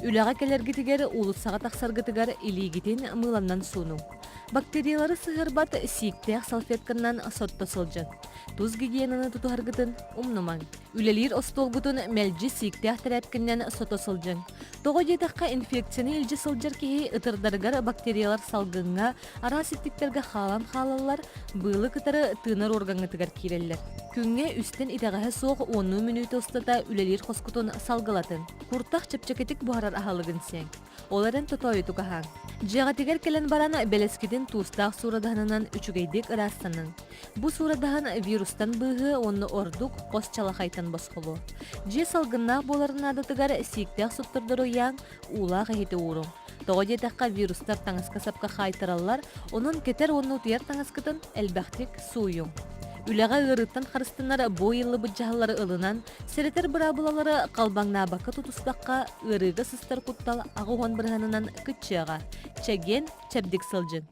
Үлэҕэ кэлэргитигэр, уулуссаҕа тахсаргытыгар илиигитин мыыланнан суунуҥ. Бактериялары сыһыарбат сииктээх салфетканнан сотто сылдьыҥ. Тус гигиенаны тутуһаргытын умнумаҥ. Үлэлиир остуолгутун мэлдьи сииктээх тэрээпкинэн сото сылдьыҥ. Тоҕо диэтэххэ, инфекцияны илдьэ сылдьар киһи ытырдарыгар бактериялар салгыҥҥа, араас иттиктэргэ хаалан хаалаллар, быылы кытары тыынар уоргаҥҥытыгар киирэллэр. Күҥҥэ үстэн итэҕэһэ суох уоннуу мүнүүтэ устата үлэлиир хоскутун салгылатыҥ. Куртах чэпчэкитик буһарар аһылыгын сиэҥ. Ол эрэн тотоойутук аһааҥ. Дьиэҕитигэр кэлэн баран бэлэскитин туустаах суурадаһынынан үчүгэйдик ыраастаныҥ. Бу суурадаһын вирустан быыһыа уонна ордук хос чалахайтан босхолуо. Дьиэ салгыннаах буоларын наадатыгар сииктээх соттордору ыйааҥ, уулаах иһити ууруҥ. Тоҕо диэтэххэ вирустар таҥаска-сапка хаайтараллар, онон кэтэр уонна утуйар таҥаскытын элбэхтик сууйуҥ. Үлэҕэ ыарыыттан харыстанар бу ыйыллыбыт дьаһаллары ылынан, сэрэтэр быраабылалары халбаҥнаабакка тутустахха, ыарыыга сыстар куттал 80 бырыһыанынан кыччыаҕа. Чэгиэн, чэбдик сылдьыҥ!